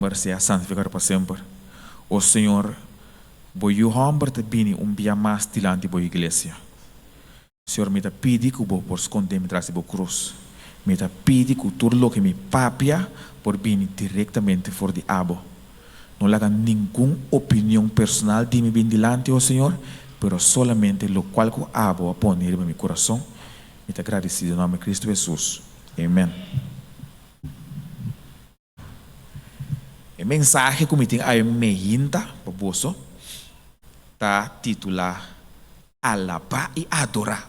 Nòmber sea santifikado pa semper. O Señor, Bo Yu hòmber ta bini un bia mas dilanti Bo iglesia. Señor, mi ta pidi ku Bo por skondé mi tras di Bo krus. Mi ta pidi ku tur loke mi papia por bini direktamente for di Abo. No laga ningun opinion personal di mi bin dilanti, o Señor, pero solamente lokual ku Abo a pone riba mi kurason. Mi ta gradisí den nòmber Kristu Hesus. Amen. E mensahe ku mi tin awe meinta pa boso ta titulá Alabá i Adorá.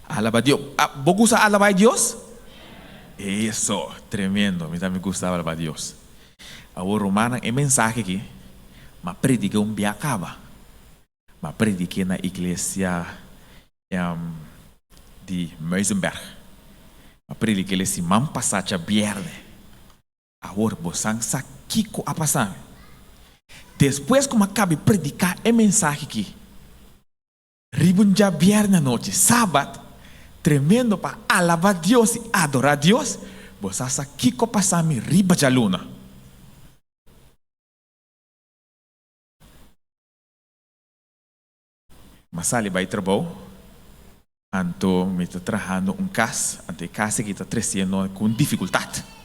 Alabá Dios. Bo gusta alabá Dios? Eso, tremendo. Mi tambe gusta alabá Dios. Awor, rumannan, e mensahe aki m'a prediká un bia kaba. M'a predik'é na iglesia di Muizenberg. M'a predik'é e siman pasá djabièrnè. Awor bosan sa kiko a pasa mi. Despues ku m'a kabi prediká e mensahe akí riba un djabièrnè anochi, sabat, tremendo pa alabá Dios i adorá Dios, bosan sa kiko a pasa mi riba djaluna. M'a sali bai trabou, anto mi ta trahando un kas, anto e kas aki ta tresiendo ku un difikultat.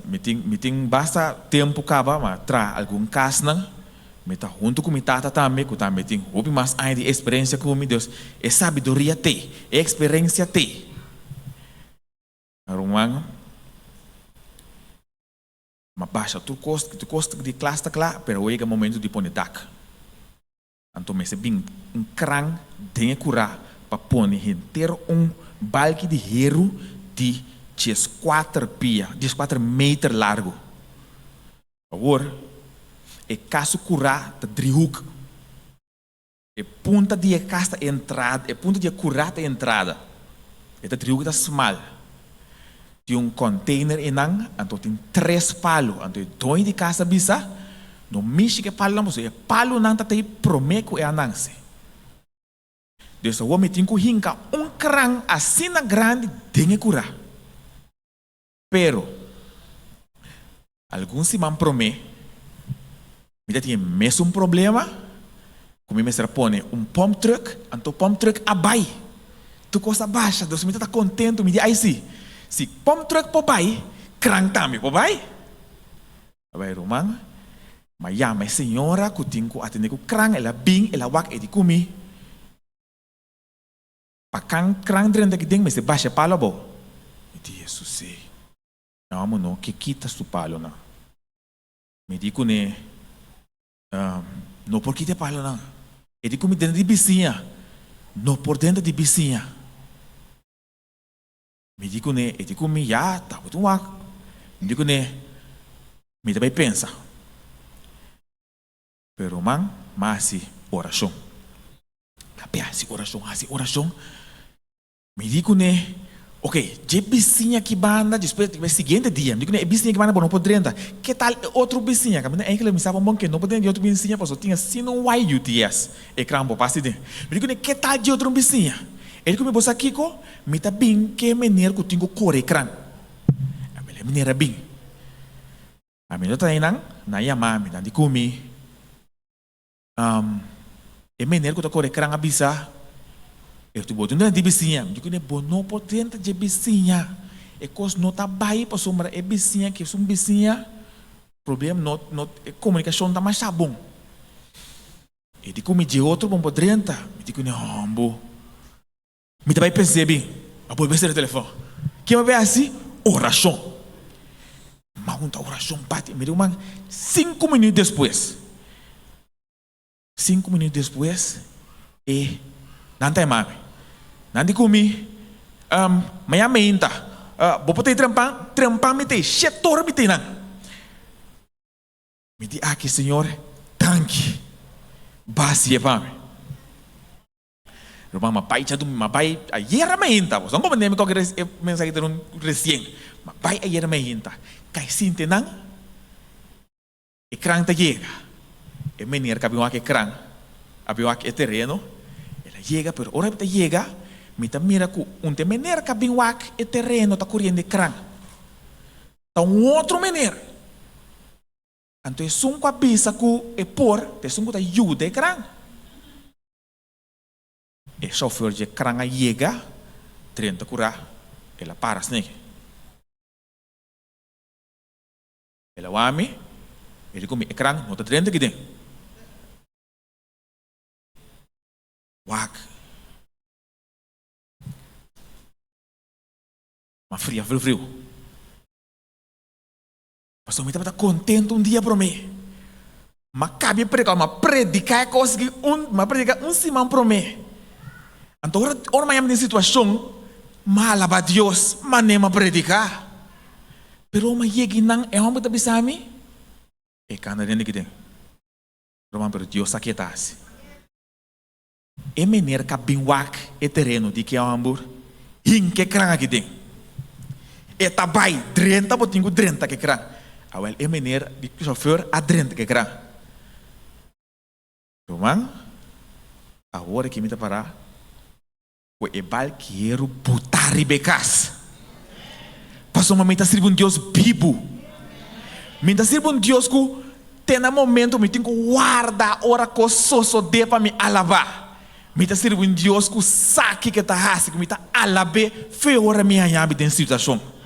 Mi tin mi tin basta tempu kaba m'a traha algun kasnan, mi ta huntu ku mi tata tambe ku tambe tin hopi mas aña di eksperensia ku mi, dus e sabiduria t'ei, e eksperensia t'ei. Ruman. Ma basha tur kos, tur kos di klas ta kla, pero awor yega momento di pone dak. Anto mester bin un kran den e kurá pa pone henter un balki di heru di dieskuater pia, dieskuater meter largu. Awor, e kas su kurá ta drihuk. E punta di e kas ta e entrada, e punta di e kurá ta e entrada. E ta drihuk ta smal. Tin un container einan, anto tin tres palu. Anto e doño di kas a bisa, No mishi ku e palunan pasobra e palunan ta ta ei promé ku e a nanse. Dus awor mi tin ku hinka un kran asina grandi den e kurá. Pero, algun siman promé, mi ta tin e mesun problema ku mi mester a pone un pump truck, anto pump truck a bai. Tur kos a basha, dus mi ta ta kontentu, mi di, Ai si, si pump truck por bai, kran tambe por bai. A bai ruman, m'a yama e señora ku tin ku atendé ku kran, el a bin, el a wak, e di ku mi, Pa kan kran drenta aki den mester basha e palo abou. Mi di Hesus si. No amo no ke kita su palonan. Mi di kuné, No por kita e palonan. E di ku mi drenta di bisiña. No por drenta di bisiña. Mi di kuné, e di ku mi, Ya, tabata un wak. Mi di kuné, Mi ta bai pensa. Pero man, m'a hasi orashon. Papia hasi orashon, hasi orashon. Mi di kuné, Ok, dje bisiña ki banda, despues e siguiente dia, mi di kuné, e bisiña ki banda bo no por drenta. Ke tal e otro bisiña? Kaminda enkele mi sa bon bon ke no por drenta e otro bisiña pasobra tin asina un YUTS, e kran bo pasa den. Mi di kuné, ke tal dje otro bisiña? E di ku mi, bo sa kiko? Mi ta bin ke meneer ku tin ku kore e kran. E meneer a bin. Ami no ta einan, nan yama mi, nan di ku mi, E meneer ku ta kore kran a bisa, E bo tin drenta di bisiña. Mi di kuné, Bo no por drenta dje bisiña. E kos no ta bai pasobra e bisiña ke esun bisiña, problem no, no, e komunikashon ta masha bon. E di ku mi, Dje otro bo no por drenta. Mi di kuné, Hòmbu. Mi ta bai persebi, a bolbe sera telefòn. Ke mi a bai hasi? Orashon. Mi a hunta orashon bati. Mi ruman, sinku minüt despues, sinku minüt despues, e nan ta yama mi. Nan di ku mi, Mañana meinta, bo por ta ei trempan? Trempan mi ta ei, shet ora mi ta einan. Mi di aki, Señor, danki. Basi'e pa mi. Ruman, m'a bai djadumingu, m'a bai ayera mainta. Boso no comprende mi koke e mensahe ta un resien. M'a bai ayera mainta. Kai sinti nan, e kran ta yega. E meneer ku a bin wak e kran, a bin wak e tereno, el a yega, pero ora mi ta yega, mi ta mira ku un te meneer ku a bin wak e tereno ta kuriendo e kran. Ta un otro mener. Anto esun ku a bisa ku e por, ta esun ku ta yuda e kran. E shofèr dje kran a yega, drenta kurá, el a para sneki. El a wak mi, e di ku mi, e kran no ta drenta aki den. Wak. M'a fria friu friu. Pasobra mi tabata kontentu un dia promé. M'a kabia prediká, m'a prediká e kos aki un, m'a prediká un siman promé. Anto ora, ora m'a yama den situashon, m'a alabá Dios manera m'a prediká. Pero ora m'a yega einan, e hòmber ta bisa mi, E kanda den aki den. Ruman, pero Dios sa ke ta hasi. E meneer ka bin wak e tereno di ke hòmber hinka e kran aki den. E ta bai drenta bo tin ku drenta ke kran. Awel e meneer di chauffeur a drenta ke kran. Ruman, awor aki mi ta pará ku e balkieru butá riba e kas. Pasobra mi ta sirbi un Dios bibu. Mi ta sirbi un Dios ku te na momento mi tin ku warda ora kos sosodé pa mi alabá. Mi ta sirbi un Dios ku sa kiko e ta hasi, ku mi ta alab'é fe ora mi haña mi den situashon.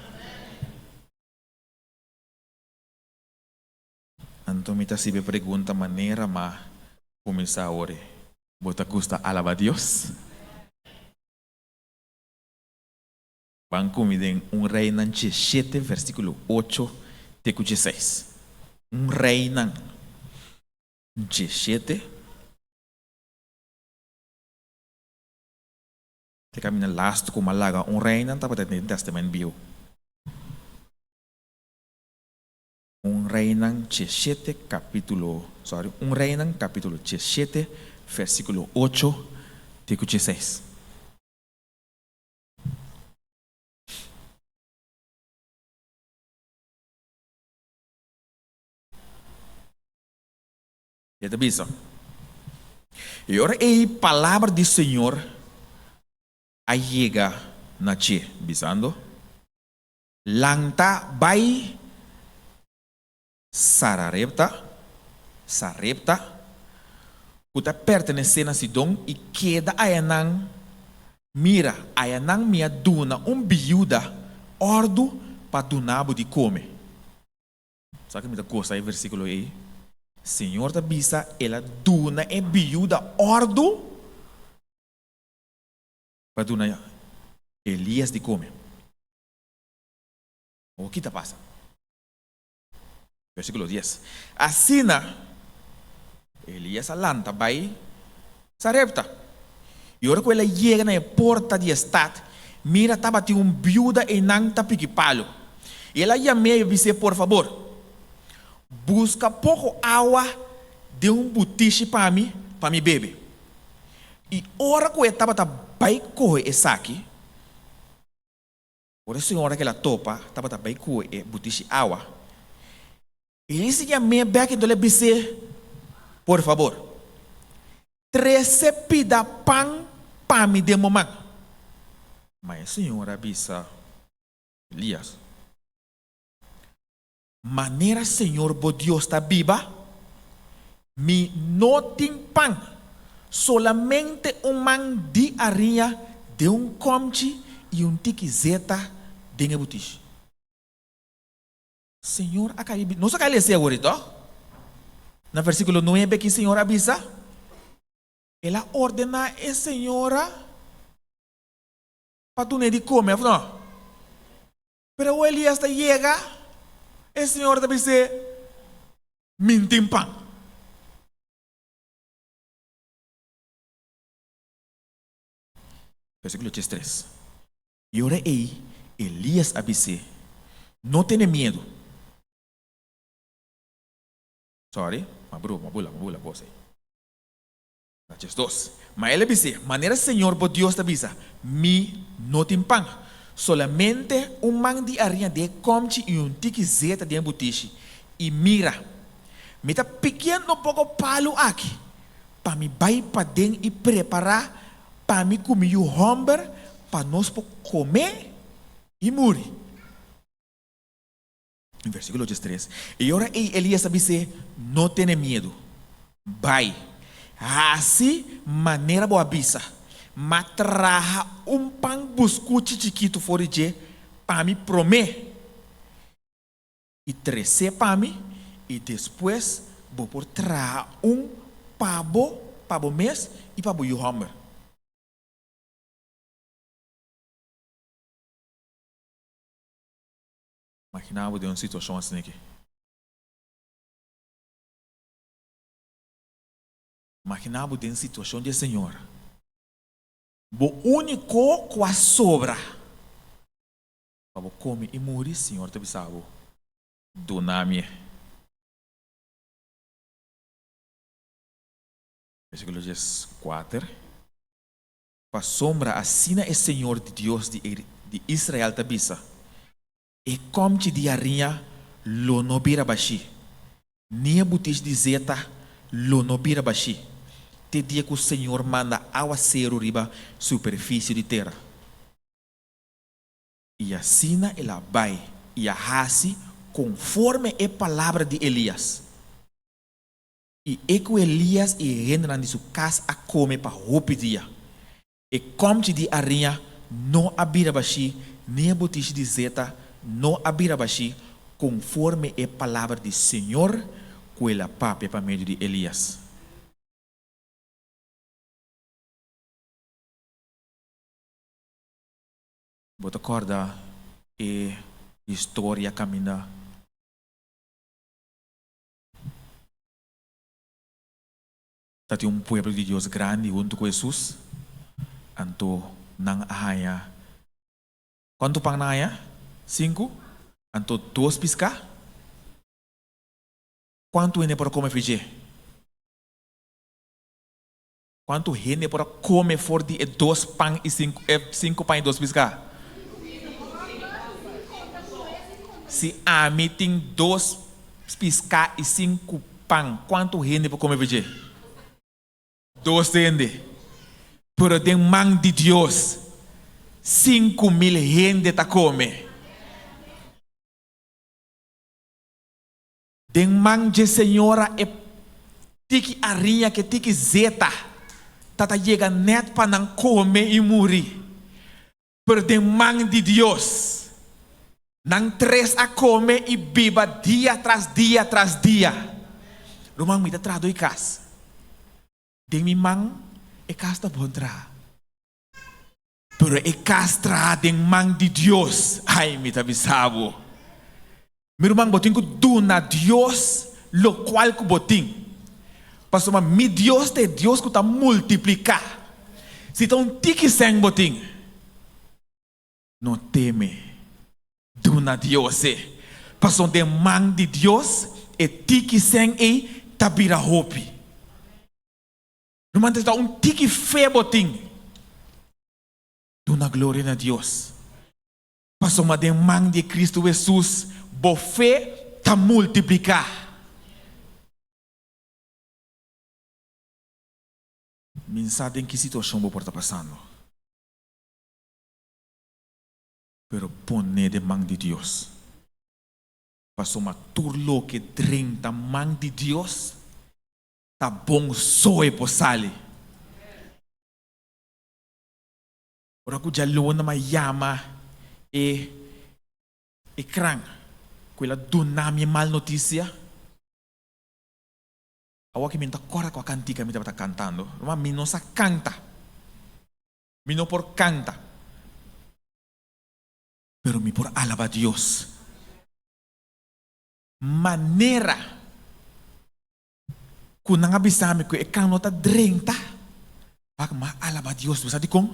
Anto mi ta hasiba e pregunta manera m'a kuminsá ore, Bo ta gusta alabá Dios? Ban ku mi den Un Reinan 17 versíkulo 8 te ku 16. Un Reinan 17. Te kaminda lastu ku m'a laga Un Reinan tabata den Tèstamènt Bieu. Un Reinan 17 kapítulo, sorry, Un Reinan kapítulo 17 versíkulo 8 te ku 16. E ta bisa, E ora ei palabra di Señor a yega na dje, bisando, Lanta bai Sararepta, Sarepta, ku ta pertenesé na Sidon, i keda ayanan. Mira, ayanan mi a duna un biuda òrdu pa duna bo di kome. Sa ke mi ta gosa e versíkulo ei? Señor ta bisa el a duna e biuda òrdu pa duna Elías di kome. Awor ki ta pasa? Versíkulo dies, Asina Elías a lanta bai Sarepta. I ora ku el a yega na e porta di e stat, mira tabatin un biuda einan ta piki palu. I el a yam'é i a bis'é, Por fabor, buska poko awa den un butishi pa mi, pa mi bebe. I ora ku e tabata bai kohe esaki, Ora e señora ke la topa tabata bai ku e butishi awa, el sigui yam'é bèk enton el a bis'é, Por fabor, trese pida pan pa mi den bo man. Ma e señora a bisa Elías, Manera Señor bo Dios ta biba, mi no tin pan, solamente un man di ariña den un kòmchi i un tiki zeta den e butishi. Señor a kai, nos a kai lesa e awor ei tòg? Na versíkulo nuebe ki Señor a bisa? El a ordená e señora pa dun'é di kome, òf no? Pero ora Elías ta yega, e señora ta bis'é, Mi n'tin pan. Versíkulo 33. I ora ei Elías a bis'é, No tene miedu. Sorry, m'a broma, m'a bula, m'a bula kos ei. Na 12. Ma el a bis'é, Manera Señor bo Dios ta bisa, Mi no tin pan, solamente un man di ariña den e kòmchi i un tiki zeta den e butishi. I mira, mi ta pikiendo un poko palu aki, pa mi bai paden i prepará pa mi ku mi yu hòmber, pa nos por kome i muri. Versíkulo diestres, E ora ei Elías a bis'é, No tene miedu. Bai, hasi manera bo a bisa, ma traha un pan buskuchi chikitu for di dje pa mi promé, i tres'é pa mi, i despues bo por traha un pa bo, pa bo mes i pa bo yu hòmber. Imaginá bo den un situashon asin'aki. Imaginá bo den situashon di e señora. Bo úniko ku a sobra pa bo kome i muri, Señor ta bisa bo, Duna mi e. Versíkulo dieskuater, Pasobra asina e Señor di Dios di Israel ta bisa, E kòmchi di hariña lo no bira bashí, ni e butish di zeta lo no bira bashí, te dia ku Señor manda awaseru riba superfisio di tera. I asina el a bai i a hasi konforme e palabra di Elias. I e ku Elias i e hendenan di su kas a kome pa hopi dia. E kòmchi di ariña no a bira bashí, ni e botishi di zeta no a bira bashí, konforme e palabra di señor ku el a papia pa medio di Elias. Bo ta kòrda e historia kaminda? Ta tin un pueblo di Dios grandi huntu ku Hesus, anto nan a haña kuantu pan nan haña? Sinku? Anto dos piská? Kuantu hende por a kome for di dje? Kuantu hende por a kome for di e dos pan i sinku e sinku pan i dos piská? Si ami tin dos piská i sinku pan, kuantu hende por kome dje? Dos hende. Pero den man di Dios, 5000 hende ta kome. Den man dje señora e tiki ariña ku e tiki zeta ta ta yega nèt pa nan kome i muri. Pero den man di Dios, nan tres a kome i biba dia tras dia tras dia. Ruman, mi ta traha doi kas. Den mi man e kas ta bon traha. Pero e kas traha den man di Dios, ai, mi ta bisa bo. Mi ruman, bo tin ku duna Dios lokual ku bo tin. Pasobra mi Dios ta e Dios ku ta multipliká. Si ta un tiki sèn bo tin, no teme duna Dios e, pasobra den man di Dios e tiki sèn ei ta bira hopi. Ruman, ta un tiki fe bo tin, duna gloria na Dios. Pasobra den man di e Cristo Hesus bo fe ta multipliká. Mi sa den ki situashon bo por ta pasando, pero pon'é den man di Dios. Pasobra tur loke drenta man di Dios ta bon so e por sali. Ora ku djaluna m'a yama e e kran ku el a duna mi e mal notisia, awor ki mi no ta kòrda kua kantika mi tabata kantando. Ruman, mi no sa kanta. Mi no por kanta. Pero mi por alabá Dios. Manera Ku nan a bisa mi ku e kan no ta drenta, wak m'a alaba Dios. Bo sa dikon?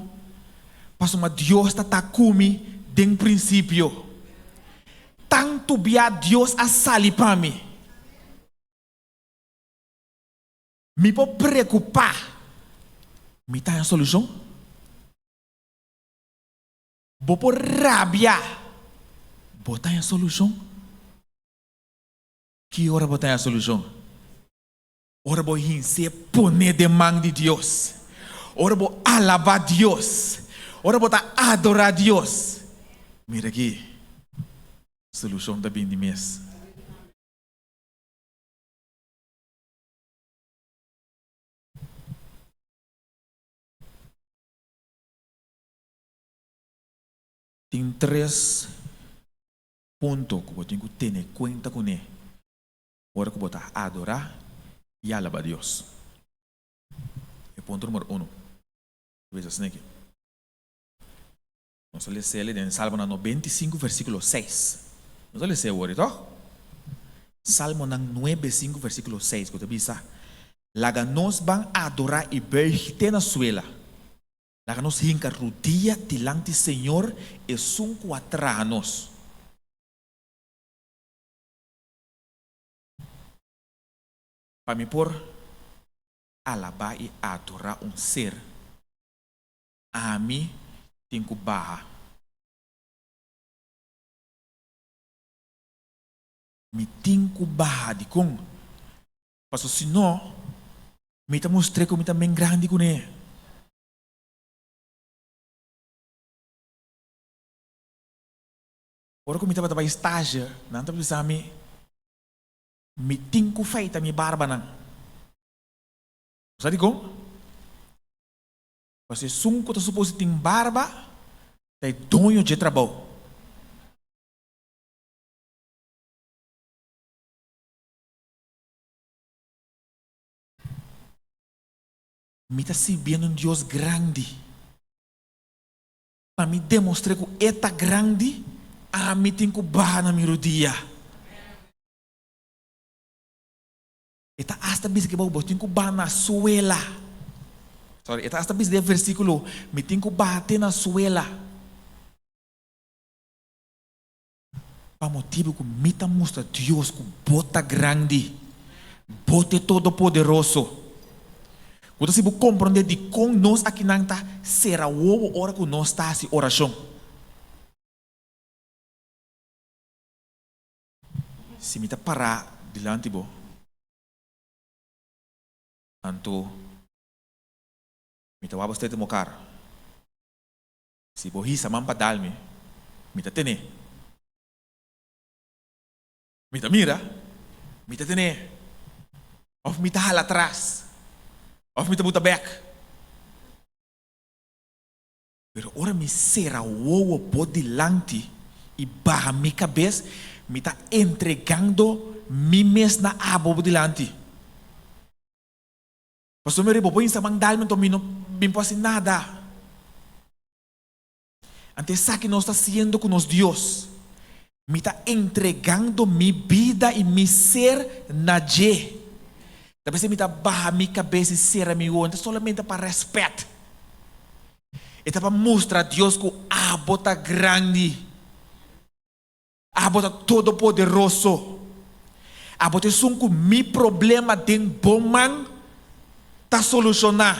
Pasobra Dios ta ta ku mi den prinsipio. Tantu bia Dios a sali pa mi. Mi por preokupá, mi ta haña solushon? Bo por rabia, bo ta haña solushon? Ki ora bo ta haña solushon? Ora bo hins'é pon'é den man di Dios. Ora bo alabá Dios. Ora bo ta adorá Dios. Mira aki, Solushon ta bin di mes. Tin tres punto ku bo tin ku tene kuenta kuné ora ku bo ta adorá i alabá Dios. E punto numero uno, ta bisa asina aki. Nos a lesa el den Salmonan 95 versíkulo seis. Nos a lesa e wòrdu, tòg? Salmonan 95 versíkulo seis ku ta bisa, Laga nos ban adorá i buig te na suela. Laga nos hinka rudia dilanti Señor, esun ku a traha nos. Pa mi por alabá i adorá un ser, ami tin ku baha. Mi tin ku baha. Dikon? Pasobra si no, mi ta mustr'é ku mi ta men grandi kuné. Ora ku mi tabata bai stage, nan ta bisa mi, Mi tin ku feita mi barbanan. Bo sa dikon? Pasobra esun ku ta suposi tin barba ta e doño dje trabou. Mi ta sirbiendo un Dios grandi. Pa mi demostr'é ku E ta grandi, ami tin ku baha na mi rudia. E ta asta bisa ke bo tin ku baha na suela. Sorry, e ta asta bisa den e versíkulo, mi tin ku baha te na suela. Pa motibu ku mi ta mustra Dios ku bo ta grandi, bo ta e Todopoderoso. Ku ta si bo komprondé dikon nos akinan ta sera wowo ora ku nos ta hasi orashon. Si mi ta pará dilanti bo, anto mi ta wak bo stret den bo kara. Si bo hisa man pa dal mi, mi ta ten'é. Mi ta mira, mi ta ten'é. Òf mi ta hala atras, òf mi ta buta bèk. Pero ora mi sera wowo bo dilanti i baha mi kabes, mi ta entregando mi mes na abo bo dilanti. Pasobra mi riba bo insa man dal mi, anto mi no bin por hasi nada. Anto esaki nos ta hasiendo ku nos Dios. Mi ta entregando mi bida i mi ser na dje. Ta p'esei mi ta baha mi kabes i sera mi wowo, no ta solamente pa rèspèt. E ta pa mustra Dios ku abo ta grandi. Abo ta Todopoderoso. Abo ta esun ku mi problema den bo man ta solushoná.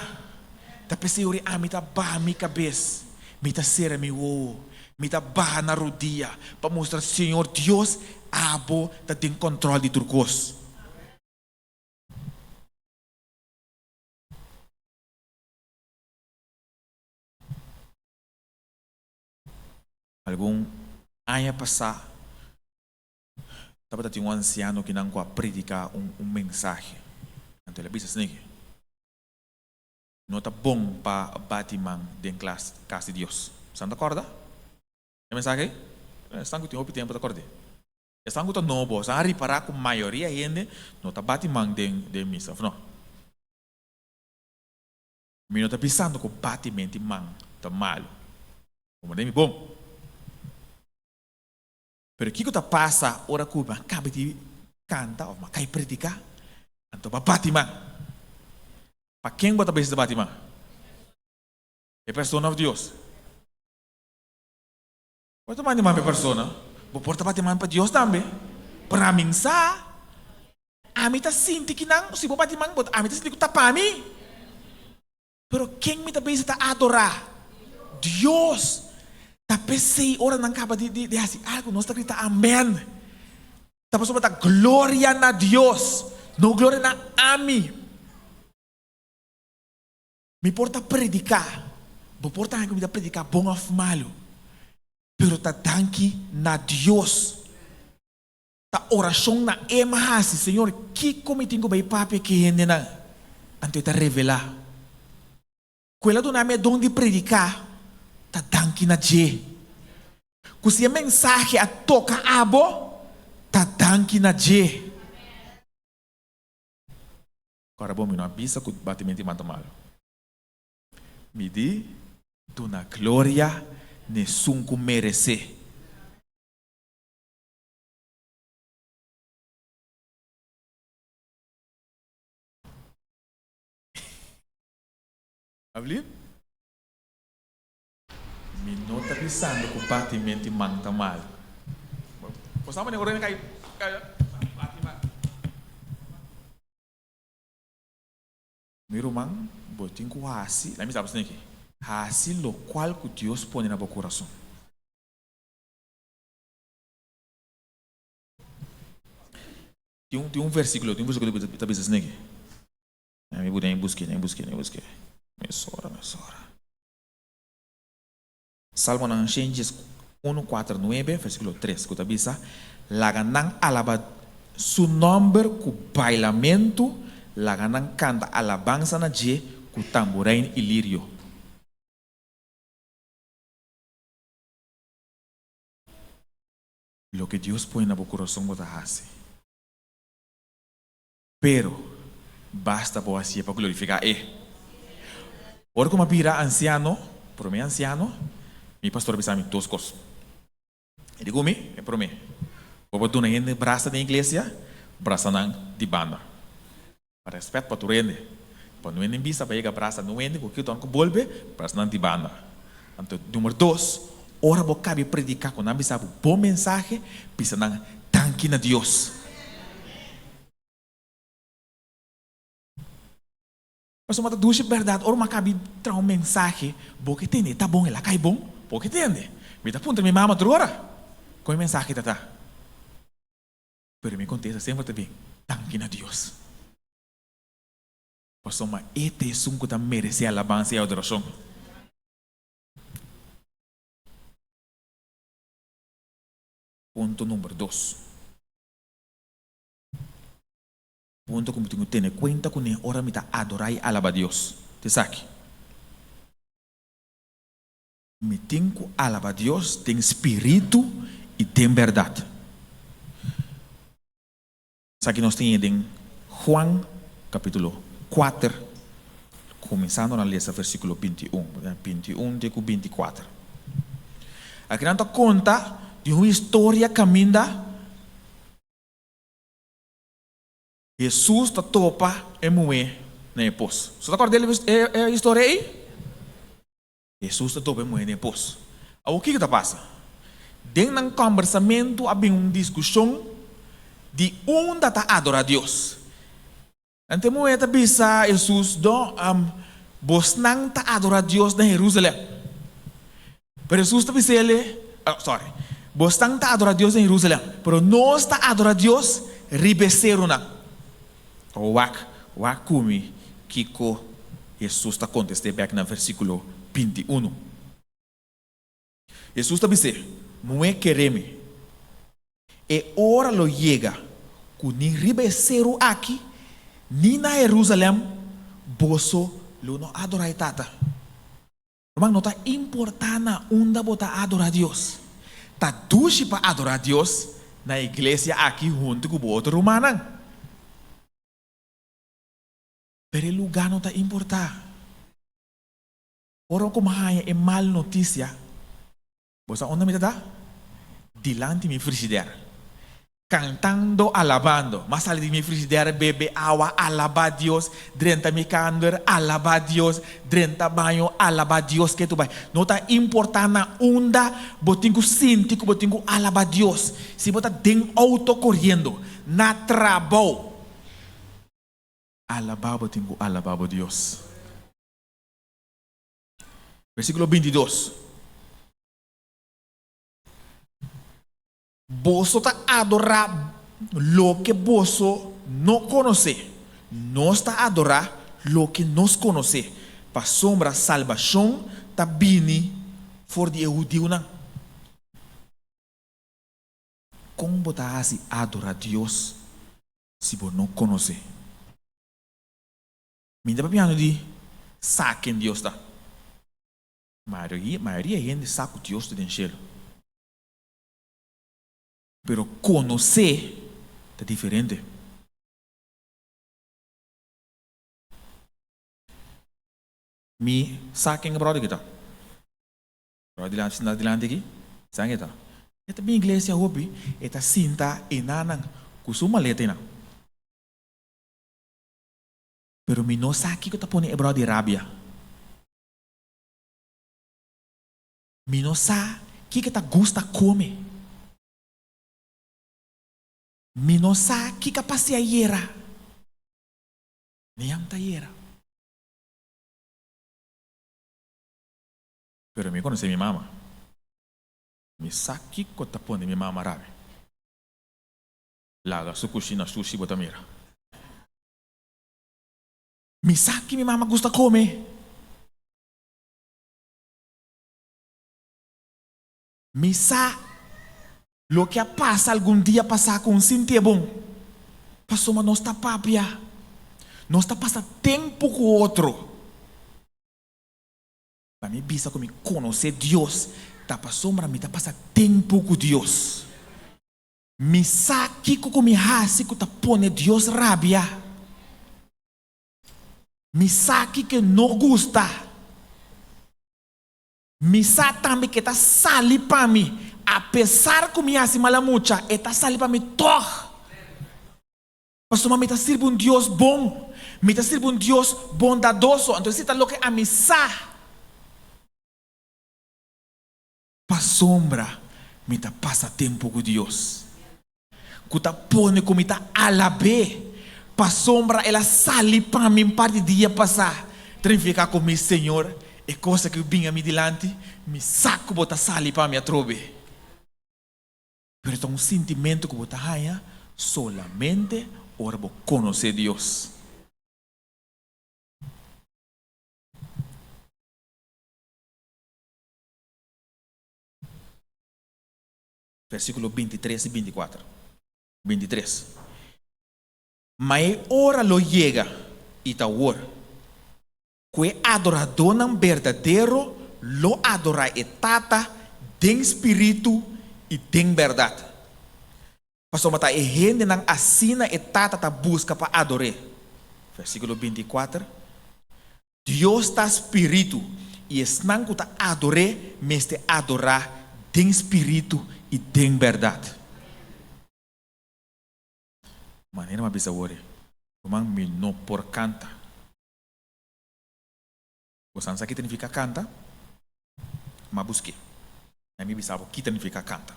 Ta p'esei ora ami ta baha mi kabes, mi ta sera mi wowo, mi ta baha na rudia pa mustra Señor Dios abo ta den kòntròl di tur kos. Algun aña pasá tabata tin un ansiano kinan ku a prediká un un mensahe. Anto el a bisa asina ke, No ta bon pa bati man den klas kas di Dios. Esnan ta kòrda e mensahe ei? Esnan ku tin hopi tempu ta kòrd'é. Esnan ku ta nobo, esnan a ripará ku mayoria hende no ta bati man den den misa, òf no? Mi no ta bisando ku batiment'i man ta malu. Bo manda mi bon. Pero kiko ta pasa ora ku mi a kaba di kanta òf mi a kai prediká, anto bo a bati man? Pa ken bo ta bisa ta bati man? E persona òf Dios? Bo ta bati man pa e persona, bo por ta bati man pa Dios tambe. Praminsa, ami ta sinti ki nan, si bo bati man, bo ami ta sinti ku ta pa mi. Pero ken mi ta bisa ta adorá? Dios! Ta p'esei ora nan kaba di di hasi algu, nos ta grita amèn. Ta pasobra ta gloria na Dios, no gloria na ami. Mi por ta prediká, bo por ta haña ku mi ta prediká bon òf malu, pero ta danki na Dios. Ta orashon na E m'a hasi, Señor, kiko mi tin ku bai papia ku e hendenan? Anto E ta revelá. Ku El a duna mi e don di prediká, ta danki na dje. Ku si e mensahe a toka abo, ta danki na dje. Kòrda bo, mi no a bisa ku batimenti man ta malu. Mi di, duna gloria n'esun ku meresé. Ablip? Mi no ta bisando ku batimenti man ta mal. Bo sa manera ora mi kai bati man. Mi ruman, bo tin ku hasi, laat mi sa bo esaki, hasi lokual ku Dios pone na bo kurason. Tin un, tin un versíkulo, tin un versíkulo ku ta bisa esaki. Mi buta, mi busk'é, mi busk'é, mi busk'é. Mesora, mesora. Salmonan shen 1, 4, 9, versíkulo 3, ku ta bisa, Laga nan alaba Su nòmber ku bailamentu, laga nan kanta alabansa na dje ku tamburein i lirio. Loke Dios pone na bo kurason bo ta hasi. Pero, basta bo hasié pa glorifiká E. Ora ku mi a bira ansiano, promé ansiano, mi pastor a bisa mi dos kos. E di ku mi, e promé, Bo por duna hende brasa den iglesia, brasa nan di banda. Pa rèspèt pa tur hende. Pa no hende bisa pa yega brasa no hende ku kiton ku bolbe, brasa nan di banda. Anto, numero dos, ora bo kabi prediká ku nan bisa bo bon mensahe, bisa nan danki na Dios. Pasobra ta dushi bèrdat, ora bo kabi traha un mensahe, bo ke tende, ta bon, el a kai bon, bo ke tende. Mi ta puntra mi mama tur ora, kon e mensahe ta ta? Pero mi kontesta semper ta bin, Danki na Dios. Pasobra E ta esun ku ta meresé alabansa i adorashon. Punto number dos. Punto ku mi tin ku tene kuenta kuné ora mi ta adorá i alabá Dios ta esaki, Mi tin ku alabá Dios den spiritu i den bèrdat. Esaki nos tin den Juan kapítulo kuater, kuminsando na lesa versíkulo 21, 21 te ku 24. Aki nan ta konta di un historia kaminda Hesus ta topa e muhé na e pos. Bo ta kòrda e historia ei? Hesus ta topa e muhé na e pos. Awor kiko ta pasa? Den nan kòmbersamentu a bin un diskushon di unda ta adorá Dios. Anto e muhé ta bisa Hesus, Do, bosnan ta adorá Dios na Herúsalèm. Pero Hesus ta bisa el, sòri, bosnan ta adorá Dios na Herúsalèm, pero nos ta adorá Dios riba e serunan. Awor wak, wak ku mi kiko Hesus ta kontest'é bèk na versíkulo 21. Hesus ta bis'é, Muhé keré mi. E ora lo yega ku ni riba e seru aki ni na Herúsalèm boso lo no adorá e Tata. Ruman, no ta importá na unda bo ta adorá Dios. Ta dushi pa adorá Dios na iglesia aki huntu ku bo otro rumannan. Pero e lugá no ta importá. Ora ku mi haña e mal notisia, bo sa unda mi ta ta? Dilanti mi frishider, kantando, alabando. M'a sali di mi frishider, bebe awa, alabá Dios, drenta mi kamber, alabá Dios, drenta baño, alabá Dios ke tu bai. No ta importá na unda bo tin ku sinti ku bo tin ku alabá Dios. Si bo ta den outo koriendo, na trabou, alabá bo tin ku alabá bo Dios. Versíkulo 22. Boso ta adorá loke boso no konosé. Nos ta adorá loke nos konosé, pasobra salbashon ta bini for di e hudiunan. Kon bo ta hasi adorá Dios si bo no konos'é? Mi ta papiando di sa ken Dios ta. Mayoria hende sa ku Dios ta den shelu. Pero konos'é ta diferente. Mi sa ken e bròder ki ta. Bròder dilanti sinta dilanti aki, sa ken e ta. E ta bin iglesia hopi, e ta sinta enanan ku su maleta einan. Pero mi no sa kiko ta pone e bròder di rabia. Mi no sa kiko e ta gusta kome. Mi no sa kiko a pasa ayera. Ni am ta yera. Pero mi conoce mi mama. Mi sa kico ta pone mi mama rabia. Laga su cushina sushi bo ta mira. Mi sa ki mi mama gusta come. Mi sa loke a pasa algun dia pasá ku un sintié bon, pasobra nos ta papia, nos ta pasa tempu ku otro. Pa mi bisa ku mi konosé Dios ta pasobra mi ta pasa tempu ku Dios. Mi sa kiko ku mi hasi ku ta pone Dios rabia. Mi sa kiko e no gusta. Mi sa tambe ku e ta sali pa mi, apesar ku mi hasi mala mucha, e ta sali pa mi tòg. Pasobra mi ta sirbi un Dios bon, mi ta sirbi un Dios bondadoso, anto esei ta loke ami sa. Pasobra mi ta pasa tempu ku Dios, ku ta pone ku mi ta alab'é, pasobra el a sali pa mi un par di dia pasá, ta nifiká ku mi Señor, e kos aki bin a mi dilanti, mi sa ku bo ta sali pa mi atrobe. Pero ta un sintimentu ku bo ta haña solamente ora bo konosé Dios. Versíkulo bintitres i bintikuater. Bintitres, Ma e ora lo yega, i ta awor, ku e adoradónan berdadero lo adorá e Tata den spiritu i den bèrdat, pasobra ta e hendenan asina e Tata ta buska pa ador'é. Versíkulo bintikuater, Dios ta Spiritu, i esnan ku ta ador'é mester adorá den spiritu i den bèrdat. Manera mi a bisa awor, ruman, mi no por kanta. Bo sa ki ta nifiká kanta? Mi a busk'é. I mi bisa bo ki ta nifiká kanta.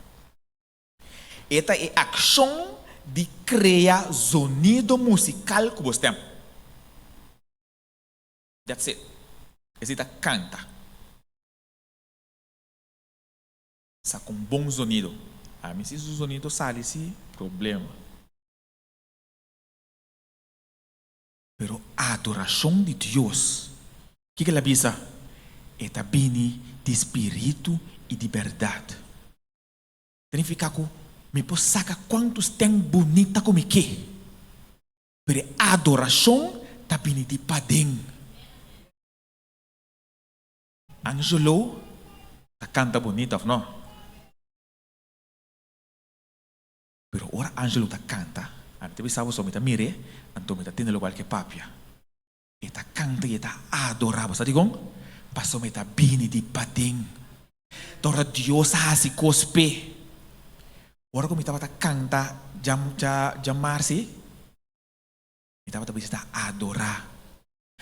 E ta e akshon di krea zonido musikal ku bo stèm. That's it. Esei ta kanta. Saka un bon zonido. Ami si su zonido sali si, problema. Pero adorashon di Dios, kiko el a bisa? E ta bini di spiritu i di bèrdat. Ta nifiká ku mi por saka kuantu stèm bunita ku mi ke, pero e adorashon ta bini di paden. Angelo ta kanta bunita òf no? Pero ora Angelo ta kanta, ami ta bisa bo so mi ta mir'é, anto mi ta tende lokual ke papia. E ta kanta i e ta adorá bo. Sa dikon? Pasobra e ta bini di paden. Ta ora Dios a hasi kos p'e. Ora ku mi tabata kanta djamarsi, mi tabata bisa ta adorá.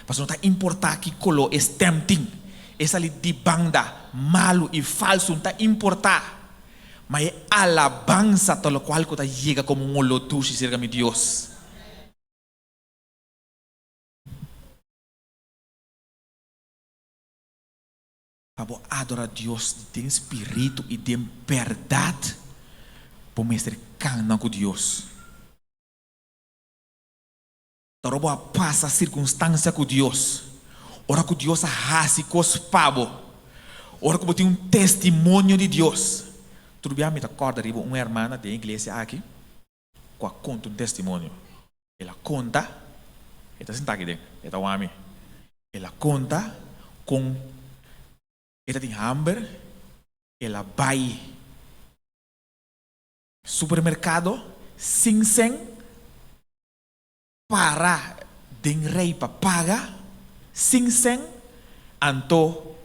Pasobra no ta importá ki koló e stèm tin, e sali di banda malu i falsu, no ta importá. Ma e alabansa ta lokual ku ta yega komo un oló dushi serka mi Dios. Pa bo adora Dios den spiritu i den bèrdat, bo mester kana ku Dios. Ta ora bo a pasa sirkunstansia ku Dios, ora ku Dios a hasi kos pa bo, ora ku bo tin un testimonio di Dios. Tur bia mi ta kòrda riba un hermana den iglesia aki ku a konta un testimonio. El a konta, e ta sintá aki den, e ta wak mi. El a konta kon e ta tin hamber, el a bai supermerkado sin sèn para den rei pa paga sin sèn, anto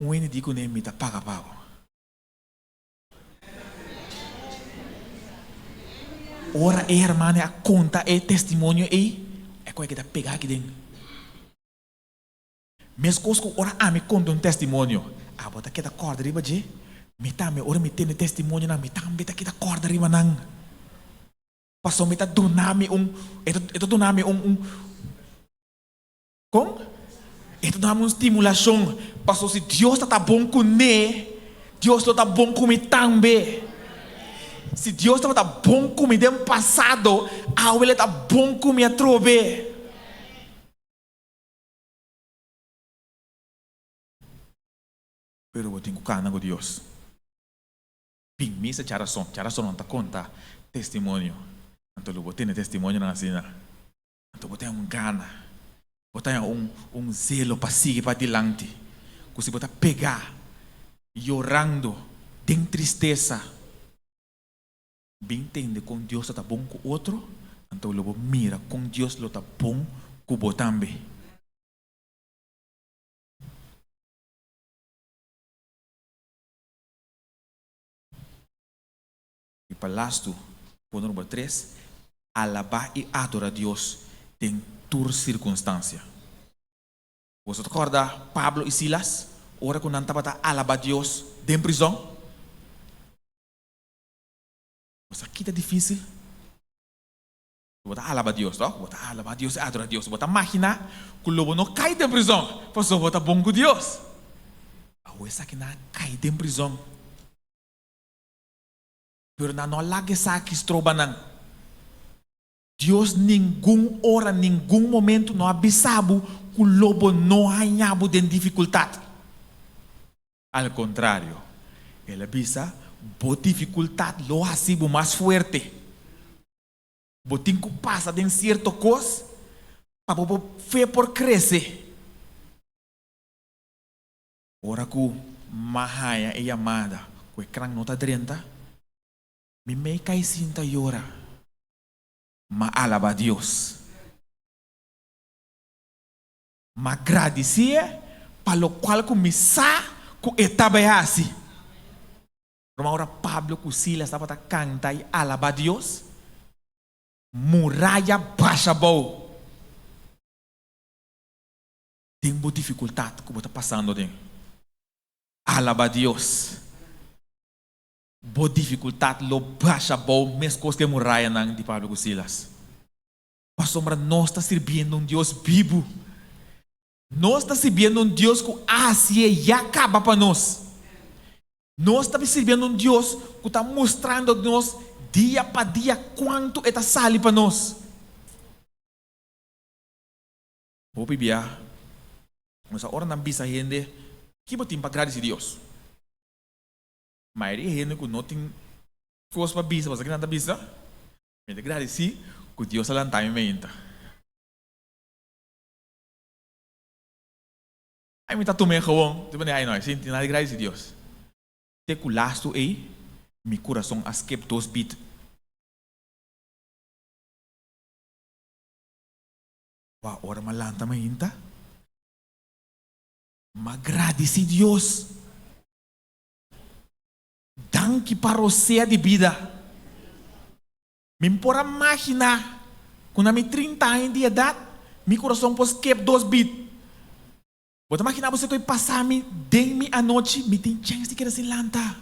un hende di kuné mi ta paga pa bo. Ora e hermana a konta e testimonio ei, e koe keda pega aki den. Meskos ku ora ami konta un testimonio, abo ta keda kòrda riba dje? Mi tambe, ora mi tende testimonionan, mi tambe ta keda kòrda riba nan. Pasobra mi ta duna mi un, e ta, e ta duna mi un, un, kon? E ta duna mi un stimulashon. Pasobra si Dios ta ta bon kuné, Dios lo ta bon ku mi tambe. Si Dios tabata bon ku mi den pasado, awe lo e ta bon ku mi atrobe. Pero bo tin ku kana ku Dios. Bin misa djarason, djarason nan ta konta testimonio. Anto lo bo tene testimonionan asina. Anto bo ta haña un gana, bo ta haña un un zelo pa sigui padilanti. Ku si bo ta pegá yorando den tristesa, Bin tende kon Dios ta ta bon ku otro, anto lo bo mira kon Dios lo ta bon ku bo tambe. I pa lastu, punto number tres, alabá i adorá Dios den tur sirkunstansia. Boso ta kòrda Pablo i Silas ora ku nan tabata alabá Dios den prizòn? Bo sa ki ta difísil? Bo ta alaba Dios, tòg? Bo ta alaba Dios i adora Dios. Bo ta maginá ku lo bo no kai den prizòn pasobra bo ta bon ku Dios. Awor esakinan a kai den prizòn. Pero nan no a laga esaki stroba nan. Dios ningun ora, ningun momentu no a bisa bo ku lo bo no haña bo den difikultat. Al kontrario, el a bisa, Bo difikultat lo hasi bo mas fuerte. Bo tin ku pasa den sierto kos pa bo bo fe por krese. Ora ku m'a haña e yamada ku e kran no ta drenta, mi mei kai sinta yora. M'a alabá Dios. M'a gradisié pa lokual ku mi sa ku e ta bai hasi. Ruma ora Pablo ku Silas tabata kanta i alabá Dios, muraya basha abou. Den bo difikultat ku bo ta pasando den, alabá Dios. Bo difikultat lo basha abou meskos ku e murayanan di Pablo ku Silas. Pasobra nos ta sirbiendo un Dios bibu. Nos ta sirbiendo un Dios ku a hasié ya kaba pa nos. Nos ta sirbiendo un Dios ku ta mustrando nos dia pa dia kuantu e ta sali pa nos. Hopi bia nos a ora nan bisa hende, Ki bo tin pa gradisí Dios? Mayoria hende ku no tin kos pa bisa, pasobra ki nan ta bisa? Mi ta gradisí ku Dios a lantá mi meinta. Ai mi ta tum'é gewoon. Mi ta ai no, sin tin nada di gradisí Dios. Te ku lastu ei, mi kurason a skip dos bit. Wou, ora m'a lanta mainta, m'a gradisí Dios. Danki pa rosea di bida. Mi por a maginá ku na mi trinta aña di edat mi kurason por skep dos bit. Bo ta maginá bo si ku e pasa mi den mi anochi mi tin chèns di keda sin lanta.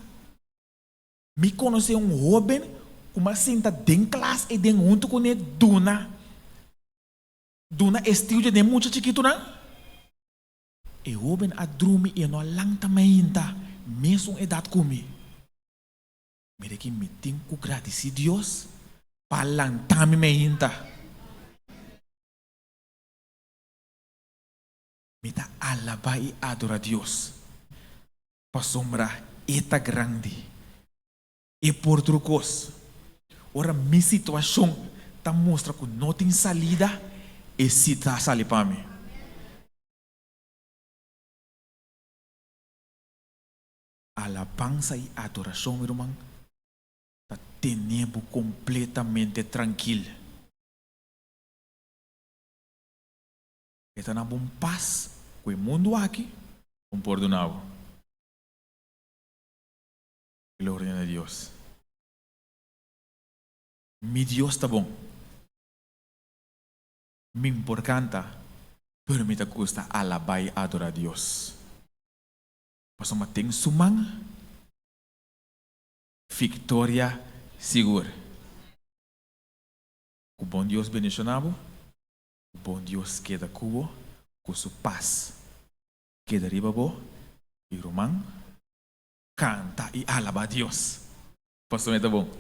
Mi konosé un hóben ku mi a sinta den klas ei den huntu kuné duna duna estudio den mucha chikitunan. E hóben a drumi i e no a lanta mainta mesun edat ku mi. Mira ki mi tin ku gradisí Dios pa a lanta mi mainta. Mi ta alabá i adorá Dios pasobra. E ta grandi. E por tur kos. Ora mi situashon ta mustra ku no tin salida, e si ta sali pa mi. Alabansa i adorashon, mi ruman, ta tene bo kompletamente trankil. E ta na bo un pas ku e mundu aki un por duna bo. Gloria na Dios. Mi Dios ta bon. Mi por kanta, pero mi ta gusta alabá i adorá Dios. Pasobra den su man, viktoria sigur. Ku bon Dios bendishoná bo, ku bon Dios keda ku bo, ku su pas keda riba bo i ruman, kanta i alabá Dios. Pasobra e ta bon.